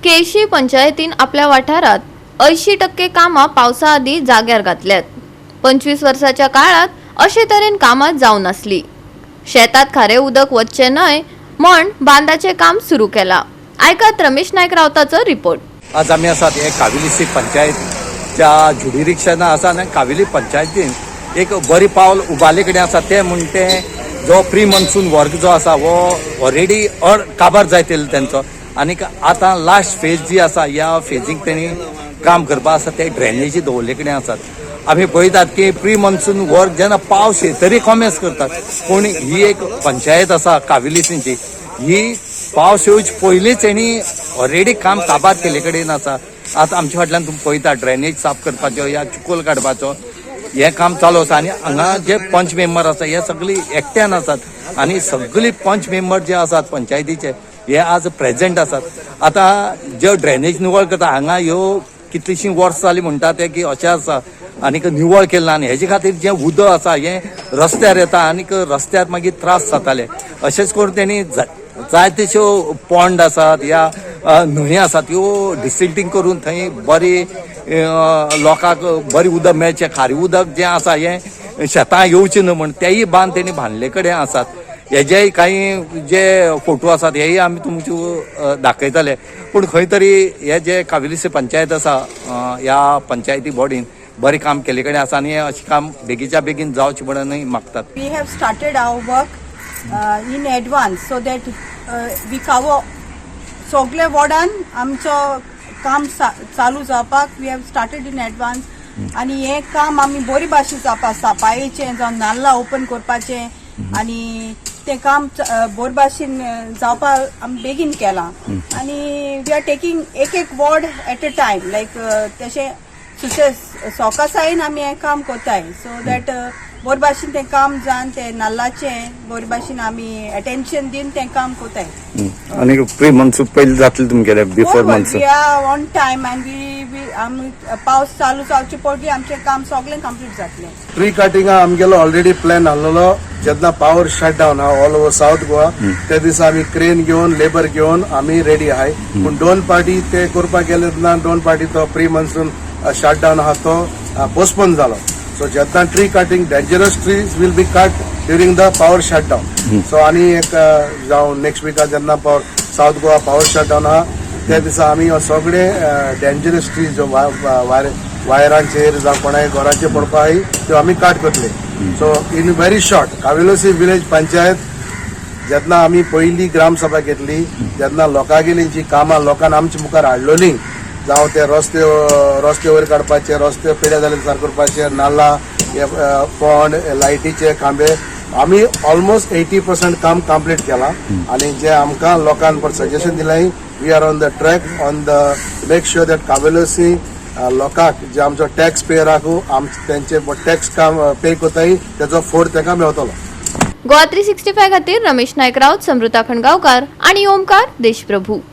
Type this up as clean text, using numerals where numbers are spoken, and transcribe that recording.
केळशी पंचायतीन आपल्या वाठारात 80% कामां पावसा आदीं जाग्यार घातल्यात. 25 वर्साच्या काळात अशे तरेन कामां जावं नासली. शेतात खारें उदक वचचें न्हय म्हण बांदाचें काम सुरू केलां. आयकात रमेश नायक रावताचो रिपोर्ट. आज आमी आसात हे काविलीसी पंचायतच्या जुडिरिक्षान आसा आनी काविली पंचायतीन एक बरी पावल उबारले कडेन आसा. तें म्हण तें जो प्री मॉन्सून वर्क जो आसा हो ऑलरेडी अड काबार जायत येयलो तेंचो आनीक आतां लास्ट फेज जी आसा, ह्या फेजीक तेणी काम करपा आसा. ते ड्रेनेजी दवरले कडेन आसात. आमी पळयतात की प्री मॉन्सून वर्क जेन्ना पावस येत तरी कॉमेस करतात, पूण ही एक पंचायत आसा काविलीसींची, ही पावस येवचे पयलींच हेणी ऑलरेडी काम काबार केल्ले कडेन आसा. आतां आमच्या फाटल्यान तुमी पळयता, ड्रेनेज साफ करपाचो या चिकोल काडपाचो हें काम चालू आसा. आनी हांगा जे पंच मेंबर आसा हे सगळी एकट्यान आसात आनी सगळी पंच मेंबर जे आसात पंचायतीचे हे आज प्रेझेंट आसात. आतां जे ड्रेनेज निवळ करता, हांगा ह्यो कितलीशीं वर्सां जालीं म्हणटा ते की अशें आसा आनीक निवळ केलें ना. आनी हेजे खातीर जें उदक आसा हें रस्त्यार येता आनीक रस्त्यार मागीर त्रास जाताले. अशेंच करून तेणी जायतेश्यो पोंड आसात या न्हंय आसात, त्यो डिसिल्टींग करून थंय बरी लोकांक बरें उदक मेळचें, खारें उदक जें आसा हें शेतां येवचें न्हू म्हण तेय बांद तेणी बांदले कडेन आसात. हेजे काही जे फोटो आसात हेय आमी तुमचे दाखयतले. पूण खंय तरी हे जे काविलीसी पंचायत आसा, ह्या पंचायती बॉडीन बरें काम केल्ले कडेन आसा आनी अशें काम बेगीच्या बेगीन जावचें म्हणूनय मागतात. We have started our work in advance so that we cover सगळे वॉर्डान आमचो काम चालू जावपाक we have started in advance. आनी हें काम आमी बरी भाशेन जावपा, सापायेचें जावं नाल्ला ओपन करपाचें आनी तें काम बरे भाशेन जावपाक आमी बेगीन केलां. आनी we are taking एक एक ward at a time, like तशें सुसेस सवकासायेन आमी हें काम कोताय सो that बरे भाशेन तें काम जावन तें नाल्लाचें बरे भाशेन आमी अटेन्शन दिवन तें काम कोताय. आनी प्री मॉन्सून पयलीं जातलें तुमगेलें, before monsoon? We are on time and we आमी पावस चालू जावचे पयलीं आमचें काम सगळें कंप्लीट जातलें. ट्री कटिंगा आमगेलो ऑलरेडी प्लॅन आहलेलो. जेन्ना पावर शट डावन आहा ऑल ओवर साऊथ गोवा, ते दिसा आमी क्रेन घेवन, लेबर घेवन आमी रेडी आहाय. पूण दोन पार्टी ते करपाक गेले तेन्ना दोन पार्टी तो प्री मॉन्सून शट डावन आहा तो पोस्टपोन जालो. सो जेन्ना tree cutting, dangerous trees will be cut during the power shut down. So आनी एक जावं नेक्स्ट विका जेन्ना power South Goa power shut down आहा, त्या दिसा आमी सगळे डेंजरस ट्रीज जो वायर वायरांचेर जावं कोणाय घराचेर पडपा आहाय त्यो आमी काट करतले. So in very short, Cavelossim village panchayat जेन्ना आमी पयली ग्रामसभा घेतली, तेन्ना लोकांगेली जी कामां लोकांनी आमच्या मुखार हाडलोली, जावं ते रस्ते रस्ते वयर काडपाचे, रस्ते पेड्या जाले सार करपाचे, नाल्ला हे, फोंड, लायटीचे खांबे, आमी ऑलमोस्ट 80% काम कंप्लीट केलां. आनी जे आमकां लोकांक पण सजेशन दिलां, we are on the track on the make sure that Cavelossim लोकांक जे आमचो टॅक्स पेयराक आम तेंचे टॅक्स काम पे कोताय तेजो फोड तांकां मेवतलो. गोवा 365 खातीर रमेश नायक राऊत, समृता खणगावकार आणि ओमकार देशप्रभू.